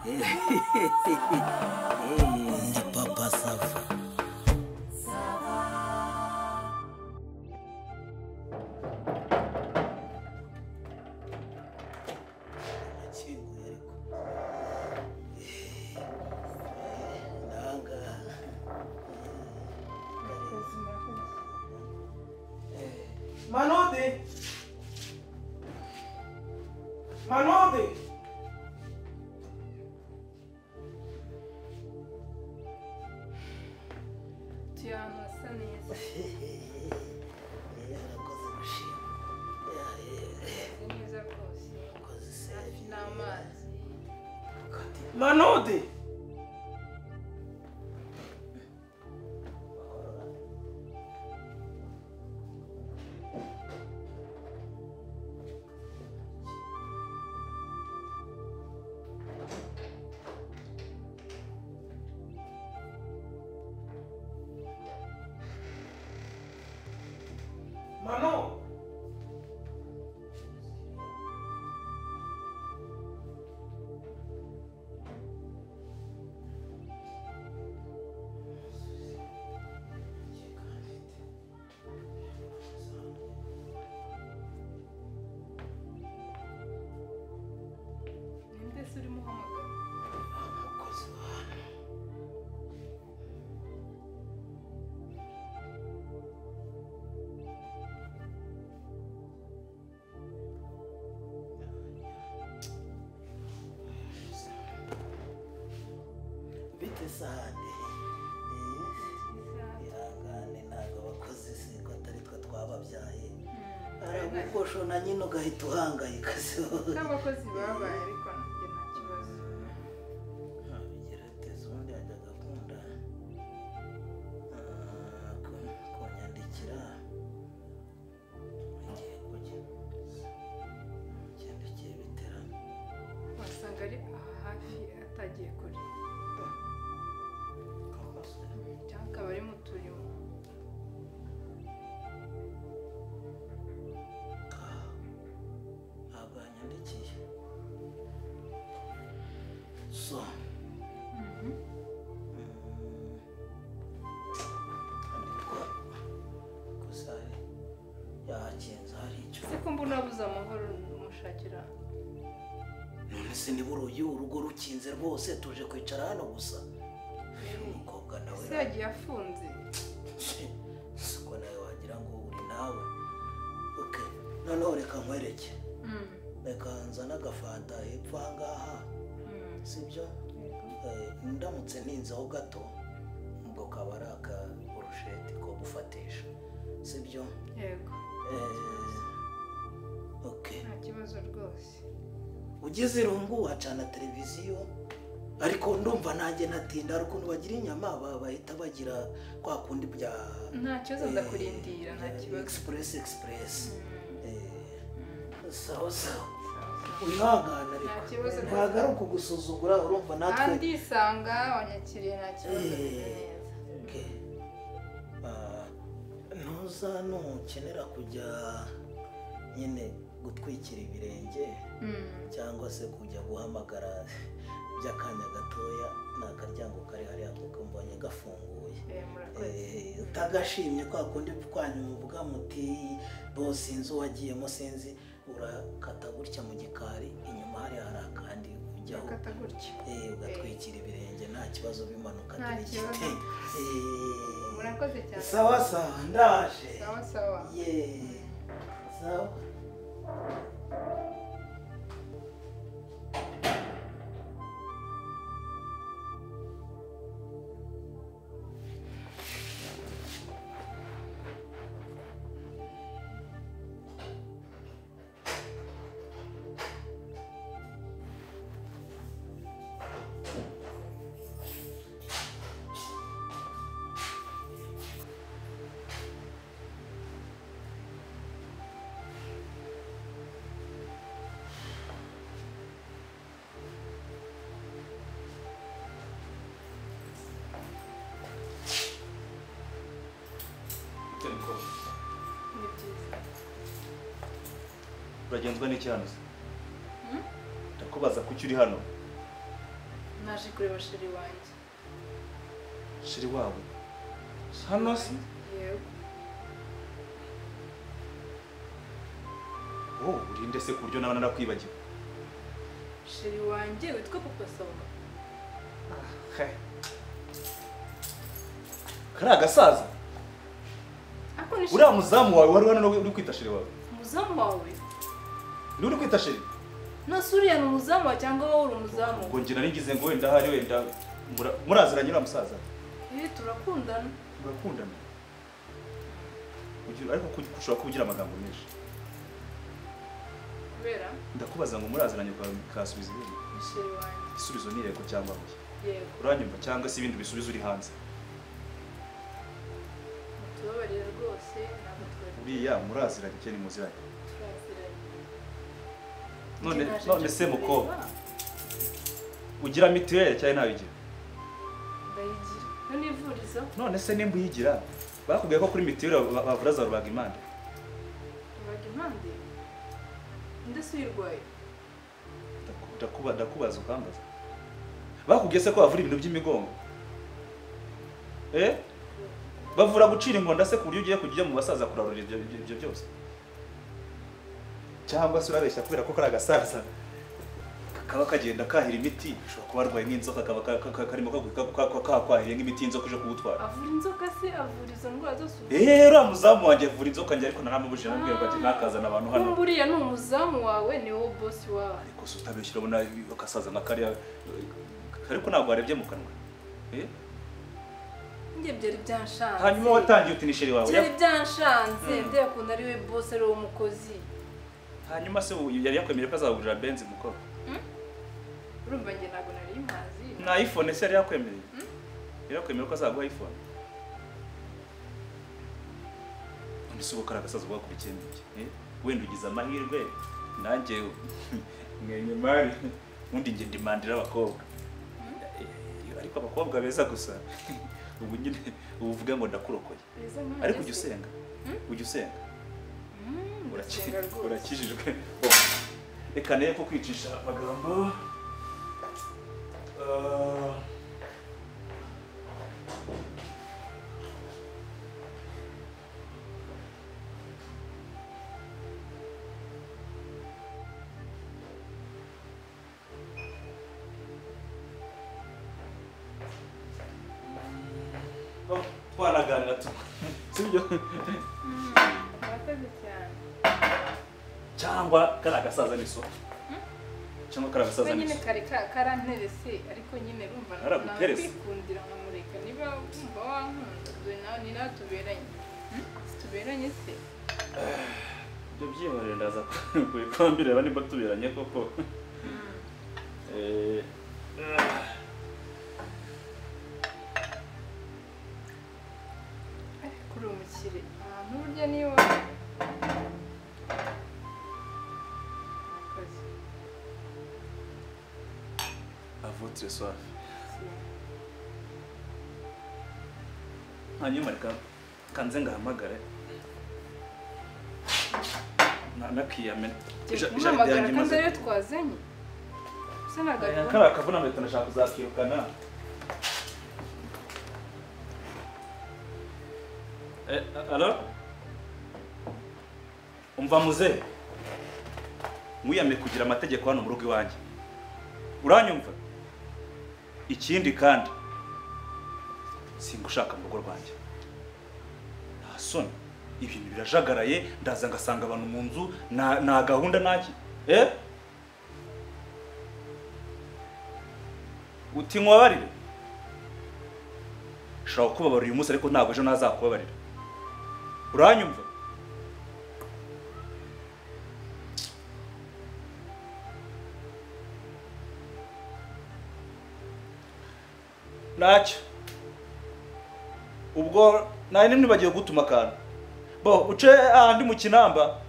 Ndi Papa Sava. Nakinguye ariko nanga. Manode! Manode! Tuye ahantu hasa neza. Yarakoze gushima. Hameze neza rwose. Hafi n'amazi. Manode! Mano! Ninde se urimo uhamagara? Umukozi wa hano. Bite sahane. Ihangane ntabwo abakozi siko atari twe twababyaye. Aragukoshona nyine ugahita uhangayika. N'abakozi babaye ariko nanjye nta kibazo. Bigerateza ubundi yajyaga akunda kunyandikira. Ngiye kujya ngendekiye bitera. Wasanga ari aha hafi atagiye kure. Cyangwa akaba ari mu turimo. Ntabwo yanyandikiye. So andikwa gusa yahakinze hari icyo. Ese ko mbona abuze amahoro umushakira? None se niba urugo rukinze rwose tuje kwicara hano gusa. Umukobwa nawe Se yagiye afunze. Siko nawe wagira ngo uri nawe. Okay, noneho reka nkwereke. Reka nzane agafanta hepfo aha ngaha, sibyo? Ndamutse ntinzeho gato ubwo kaba ari aka burusheti ko gufatisha, sibyo? Yego. Okay. Nta kibazo rwose. Ugize irungu wacana televiziyo, ariko ndumva nanjye natinda. Hari ukuntu bagira inyama bahita bagira kwa kundi bya. Nta kibazo ndakurindira, nta kibazo. Express. Sawa sawa. Wihangane ariko. Nta kibazo rwose. Ntabwo ari ukugusuzugura, urumva natwe. Andisanga wanyakiriye nta kibazo bimeze neza. Okay. Ntuza nukenera kujya nyine gutwikira ibirenge cyangwa se kujya guhamagara by'akanya gatoya, ni akaryango kari hariya kuko mbonye gafunguye. Murakoze. Utagashimye kwa kundi kwanyu muvuga muti bo sinzi uwagiyemo sinzi, urakata gutya mu gikari inyuma hariya hari akandi ujyaho. Ukata gutya. Ugatwikira ibirenge nta kibazo bimanuka. Nta kibazo. Murakoze cyane. Sawa sawa ndaje. Sawa sawa. Sawa. Ni byiza. Uragenzwa n'iki hano se? Ndakubaza kuki uri hano? Naje kureba sheri wanjye. Sheri wawe? Hano se? Yego. Oh, urinde se ku buryo naba narakwibagiwe. Sheri wanjye witwa Papa Sava. Ah, kari agasaza? Ako ni uriya muzamu wawe wari hano uri kwita sheri wawe? Umuzamu wawe? Ni uri kwita sheri? No, suriya ni umuzamu wawe cyangwa wowe uri umuzamu? Ubwo njye nari ngize ngo wenda hari wenda muraziranye uriya musaza. Turakundana. Murakundana? Ariko ushobora kuba ugira amagambo menshi. Kubera? Ndakubaza ngo muraziranye ukasubiza ibindi. Sheri wanjye. Igisubizo ni yego cyangwa oya. Yego. Uranyumva cyangwa se ibindi bisubizo uri hanze? Tubabarira rwose ntabwo twari. Uriya muraziranye cyane muziranye. Turaziranye. None se mukobwa ugira mituweli cyane ntabigira? Ndayigira. None ivurizo? None se nimba uyigira bakubwiye ko kuri mituweli bavura za rubagimpande. Rubagimpande? Ndetse uyirwaye? Ndakubaza ukambaza. Bakubwiye se ko bavura ibintu by'imigongo? Bavura gucira inkonda se ku buryo ugiye kujya mu basaza kurarura ibyo byose? Cyangwa se urabeshya kubera ko kari agasaza kaba kagenda kahira imiti, ushobora kuba arwaye nk'inzoka kaba karimo kakwahiriye nk'imiti y'inzoka uje kugutwara. Avura inzoka se? Avura izo ndwara zose? Uriya muzamu wanjye avura inzoka njye, ariko naramubujije namubwira ngo ntakazana abantu hano. Kumbe uriya ni umuzamu wawe, ni wowe boss wawe. Ariko se utabeshya urabona agasaza nka kariya, ariko ntabwo warebye mu kanwa. Njye byari byanshanze. Hanyuma watangiye uti ni sheri wawe. Byari byanshanze, ndekunda ari we boss ari wo mukozi. Hanyuma se yari yakwemereye ko azagurira Benz mukobwa? Urumva njye ntabwo nari mpazi. Na iPhone se yari yakwemereye? Yari yakwemereye ko azaguha iPhone? None se ubu kari agasaza wakurikiye n'iki? Wenda ugize amahirwe nanjye mwenye mari undi njye ndimandira abakobwa. Ariko abakobwa beza gusa. Ubu nyine uvuga ngo ndakurokoye. Ariko ujya usenga? Ujya usenga? Urakijijwe. Reka neye ko kwicisha amagambo. Twanaganira tu. Sibyo? Murakoze cyane. Cyangwa kari agasaza n'iso. Cyangwa kari agasaza n'iso. Nyine kari karanterese ariko nyine urumva nakwikundira nkamureka niba wumva wankunda dore nawe ni nawe tuberanye. Tuberanye se? Ibyo byihorere ndaza kubikombireba niba tuberanye koko. Kuri umukire ahantu burya niba à votre soif. Hanyuma reka kanze ngahamagare nakiyamena. Guhamagara kandi ariyo twazanye. Usa ntabwo kariya kavuna mbere tunashaka kuzakirukana. Alo? Umva muze. Mwiyame kugira amategeko hano mu rugo iwanjye. Uranyumva? Ikindi kandi singushaka mu rugo rwanjye. Nta soni. Ibintu birajagaraye, ndaza ngasanga abantu mu nzu na gahunda naki. Uti nkubabarire? Ushobora kubabarira uyu munsi ariko ntabwo ejo ntazakubabarira. Uranyumva? Ntacyo. Ubwo nari nibagiwe gutuma akantu. Bo uce ahandi mu kinamba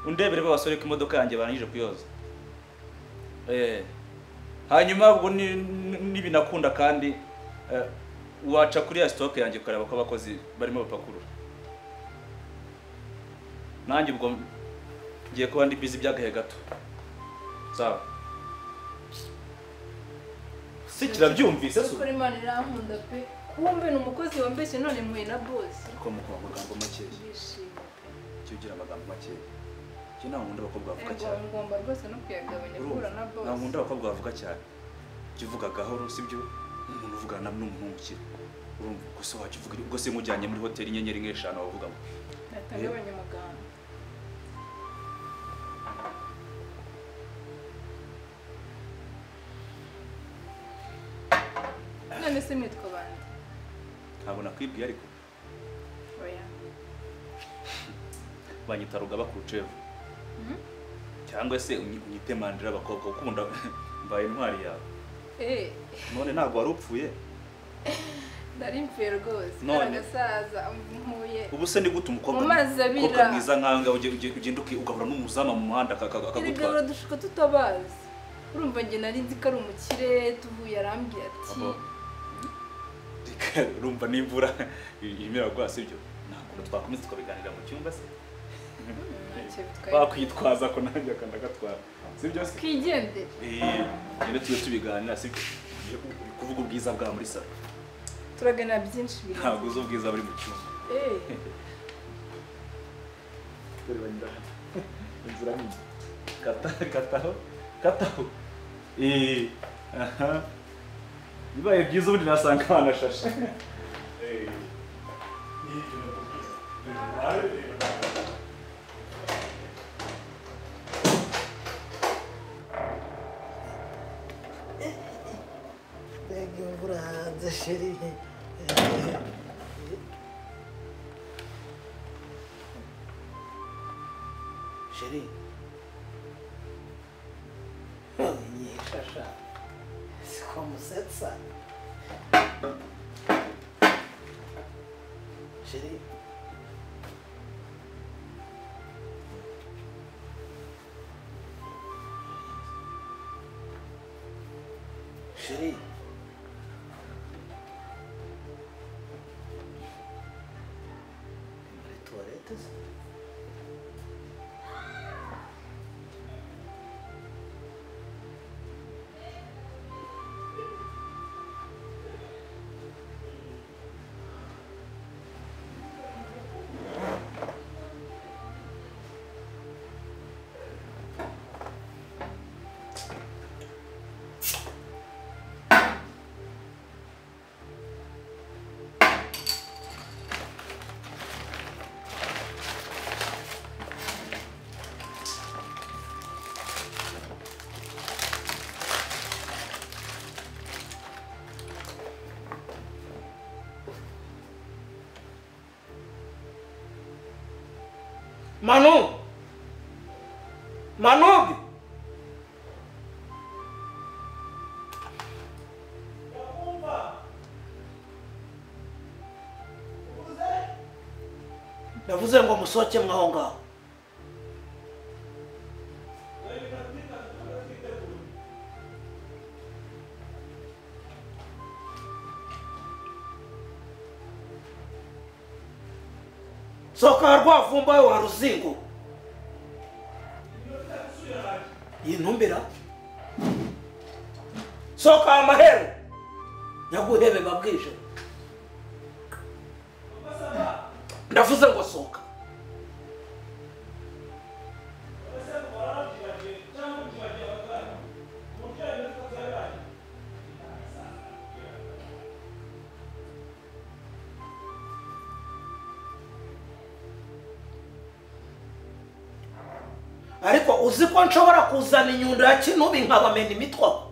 undebere babasore ko imodoka yanjye barangije kuyoza. Hanyuma ubwo nibinakunda kandi waca kuri ya stock yanjye ukareba ko abakozi barimo bapakurura. Nanjye ubwo ngiye kuba ndi busy byagahe gato. Sawa. Si kirabyumvise so. Kuri Imana irankunda pe. Kumbe ni umukozi wambeshye none mpuye na boss. Ariko mukora amagambo makeya. Ndishimye pe. Cyo ugira amagambo makeya. Cyo nta nkunda abakobwa bavuga cyane. Ngomba rwose no kuyagabanya guhura na boss. Nta nkunda abakobwa bavuga cyane. Cyo uvuga gahoro sibyo? Umuntu uvugana n'umuhungukira. Urumva gusa wacu uvuga ubwo se nkujyanye muri hoteli inyenyeri nk'eshanu wavuga ngo natagabanya amagambo. None se mwitwa bande? Ntabwo nakwibwiye ariko. Oya. Banyita Rugaba Kurucevu. Cyangwa se unyite Mandira abakobwa kuko ukunda mbaye intwari yawe. None ntabwo wari upfuye? Nari mpfuye rwose. Nagasaza mpuye. Ubu se ni gute umukobwa mwiza nkanga ugenda ugahura n'umuzama mu muhanda akagutwara? Erega dushuka tutabazi. Urumva nge nari nzi ko ari umukire tuvuye arambwiye ati urumva n'imvura irimo iragwa sibyo? Ntabwo twakomeza tukabiganira mu cyumba se? Bakwitwaza ko nanjye akandagatwara sibyo se? Twigendere. Rero tujye tubiganira sibyo? Uri kuvuga ubwiza bwa muri salo. Turaganira byinshi birenze. Ntabwo uzi ubwiza buri mu cyumba. Dore banyura hano. Inzira nini. Kata kataho kataho. Aha. Bibaye byiza ubundi nasanga banashashe. Mbega imvura hanze sheri. Sheri. Nyishasha. Siko musetsa. Sheri. Sheri. Muri toilette se? Manu! Manu! Ndavuze ngo musoke mwaho ngaho. Soka rwavumba wa ruzingo. Yintumbira. Soka amahero. Nyaguhebe babwije. Ndavuze ngo soka. Ariko uzi ko nshobora kuzana inyundo ya kinubi nkabamena imitwa.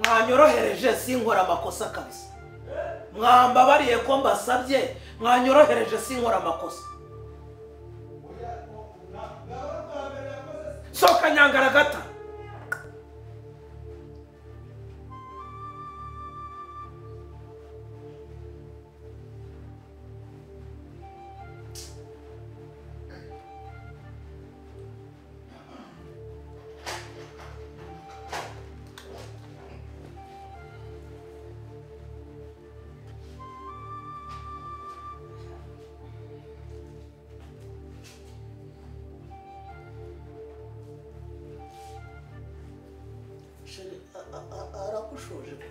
Mwanyorohereje sinkora amakosa kabisa. Mwambabariye ko mbasabye, mwanyorohereje sinkora amakosa. Soka nyangaragata. Ushoje pe.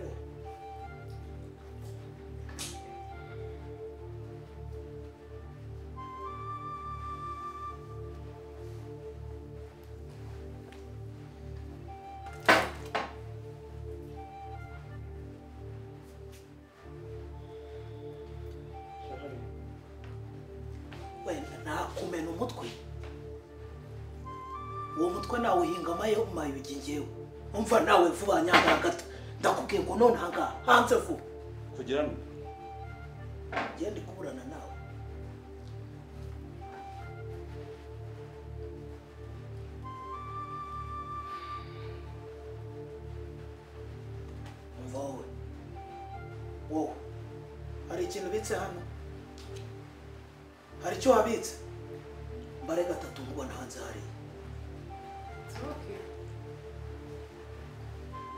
Nakumena umutwe. Uwo mutwe nawe uhinga amayo mayugi ngewe. Umva nawe vuba nyangara gato. Ndakubwiye ngo none hanga hanze vuba. Kugira ngo ngende kuburana nawe. Umva wowe. Wowe. Hari ikintu ubitse hano? Hari icyo wabitse? Mbare gatatu nkubona hanze hariya.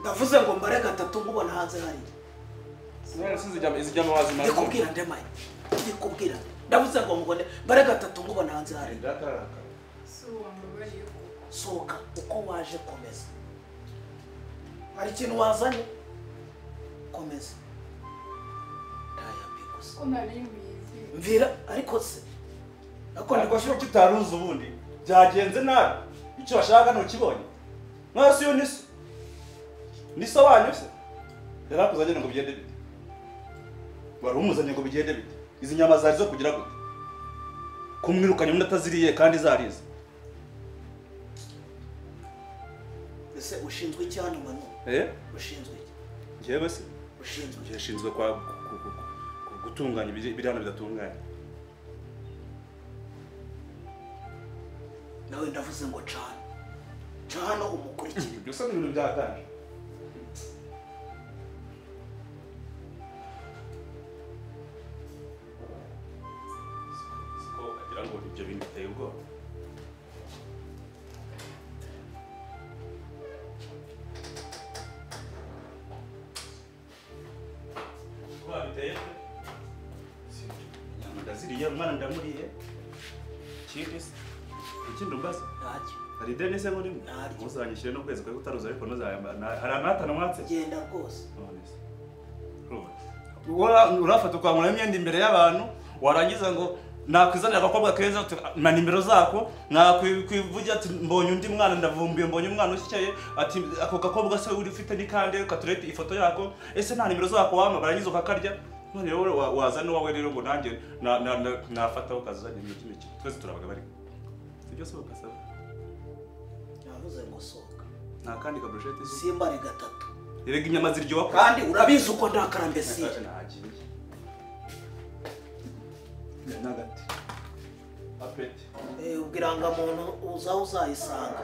Ndavuze ngo mbare gatatu nkubona hanze hariya. Ndikubwira ndemaye. Ndikubwira. Ndavuze ngo nkubone mbare gatatu nkubona hanze hariya. Sohoka uko waje komeza. Hari ikintu wazanye? Komeza. Ndayambi gusa. Mvira ariko se Nako ndiko kitaruzi ubundi byagenze nabi icyo bashaka ntukibonye mwese yo niso niso wanyu se yarakuzanye ngo bigende bite wari umuzanye ngo bigende bite izi nyama zari zo kugira gute kumwirukanye undi ataziriye kandi zarize ese ushinzwe iki hano manu ushinzwe iki njyewe se ushinzwe ushinzwe kwa gutunganya ibiri hano bidatunganye nawe ndavuze ngo cana cana umukurikire byose ni ibintu byatanje siko agira ngo ibyo bintu biteye ubwoba biteye inyama ndaziriye umwana ndamuriye ikindi se ikindi umbaza ntacyo hari ideni se muri mwe uzanyishyure n'ukwezi kwa utaruza ariko hari anatana mwatse genda rwose urafata ukangura imyenda imbere y'abantu warangiza ngo nakwizanira agakobwa keza na nimero zako nakwivugira ati mbonye undi mwana ndavumbuye mbonye umwana ushyikeye ati ako gakobwa se uri ufite n'ikande katurete ifoto yako ese nta nimero zako wampa barangiza ukakarya none rero wazana uwawe rero ngo nanjye nafataho ukazanye imikino twese turabaga bari sibyo se bakasaba navuze ngo sohoka nta kandi ka brochette simbare gatatu erega inyama ziryoha kandi urabizi uko ndakara mbese nagiye nagati apeti ubwiranga muntu uza uzayisanga